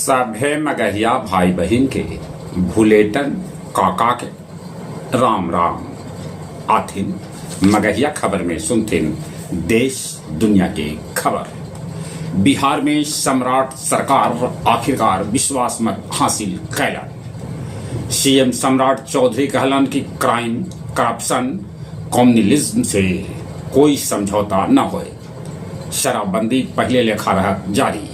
सभे मगहिया भाई बहिन के भुलेटन काका के राम राम। आथिन मगहिया खबर में सुनथिन देश दुनिया के खबर। बिहार में सम्राट सरकार आखिरकार विश्वास मत हासिल कैलन। सीएम सम्राट चौधरी कहलन कि क्राइम, करप्शन, कम्युनलिज्म से कोई समझौता न होए। शराबबंदी पहले लेखा रहत जारी।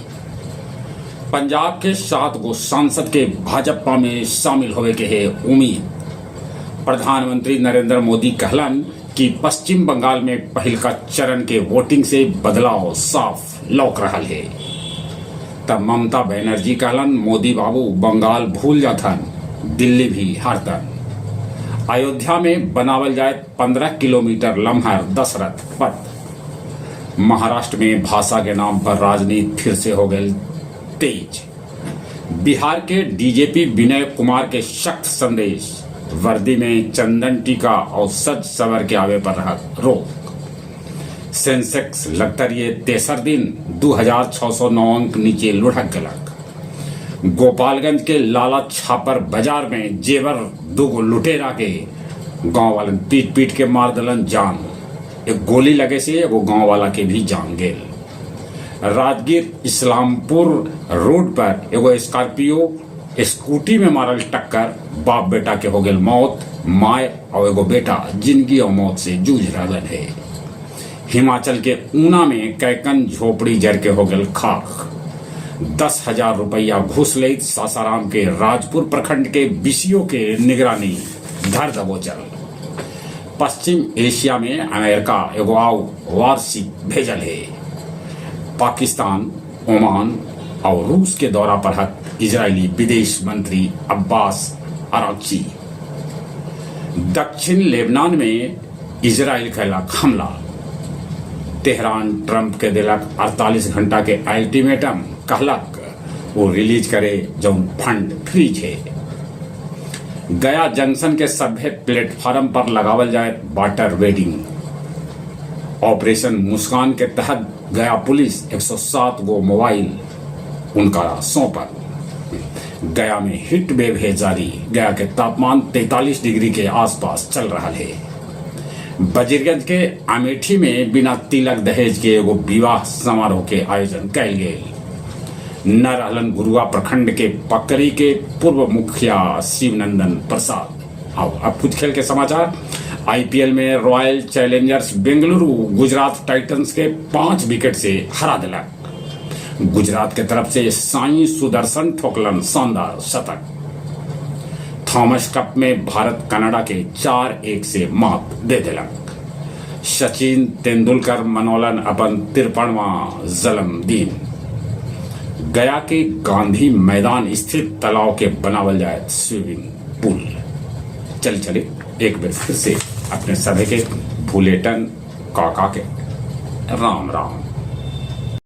पंजाब के 7 गो सांसद के भाजपा में शामिल होवे के है उम्मीद। प्रधानमंत्री नरेंद्र मोदी कहलन कि पश्चिम बंगाल में पहिलका चरण के वोटिंग से बदलाव साफ लौक रहा है। तब ममता बनर्जी कहलन मोदी बाबू बंगाल भूल जाथन, दिल्ली भी हारतन। अयोध्या में बनावल जाए 15 किलोमीटर लम्हर दशरथ पथ। महाराष्ट्र में भाषा के नाम पर राजनीति फिर से हो गई तेज। बिहार के डीजीपी विनय कुमार के सख्त संदेश, वर्दी में चंदन टीका और सज सवर के आवे पर रहा रोक। सेंसेक्स लगतरिये तेसर दिन 2609 अंक नीचे लुढ़क गलक। गोपालगंज के लाला छापर बाजार में जेवर दूगो लुटेरा के गांव वालन पीट पीट के मार दलन जान। एक गोली लगे से एगो गांव वाला के भी जान गेल। राजगीर इस्लामपुर रोड पर एगो स्कॉर्पियो स्कूटी में मारल टक्कर, बाप बेटा के हो गेल मौत। माय और एगो बेटा जिंदगी और मौत से जूझ रहलन है। हिमाचल के ऊना में कैकन झोपड़ी जर के हो गेल खाक। 10,000 रुपया घूस लेत सासाराम के राजपुर प्रखंड के बीसीओ के निगरानी धर दबोचल। पश्चिम एशिया में अमेरिका एगो आउ वारशिप भेजल है। पाकिस्तान, ओमान और रूस के दौरा पर हत इजरायली विदेश मंत्री अब्बास अराघची। दक्षिण लेबनान में इजराइल कैलक हमला। तेहरान ट्रंप के दिलक 48 घंटा के अल्टीमेटम, कहलक वो रिलीज करे जौन फंड फ्रीज है। गया जंक्शन के सभ्य प्लेटफार्म पर लगावल जाए वाटर वेडिंग। ऑपरेशन मुस्कान के तहत गया पुलिस 107 गो मोबाइल उनका सौंपल। गया में हिट वेव है जारी। गया के तापमान 43 डिग्री के आसपास चल रहा है। वजीरगंज के अमेठी में बिना तिलक दहेज के एगो विवाह समारोह के आयोजन कैल गेल। न रहलन गुरुआ प्रखंड के पकरी के पूर्व मुखिया शिवनंदन प्रसाद। आओ अब कुछ खेल के समाचार। आईपीएल में royal Challengers Bengaluru Gujarat Titans के 5 विकेट से हरा दिलक। गुजरात के तरफ से साई सुदर्शन ठोकलन शानदार शतक। थॉमस कप में भारत कनाडा के 4-1 से मात दे दिलक। सचिन तेंदुलकर मनौलन अपन 53वां जन्मदिन। गया के गांधी मैदान स्थित तालाब के बनावल जाए स्विमिंग पूल। चल चले एक बार फिर से अपने सभी के भूलेटन काका के राम राम।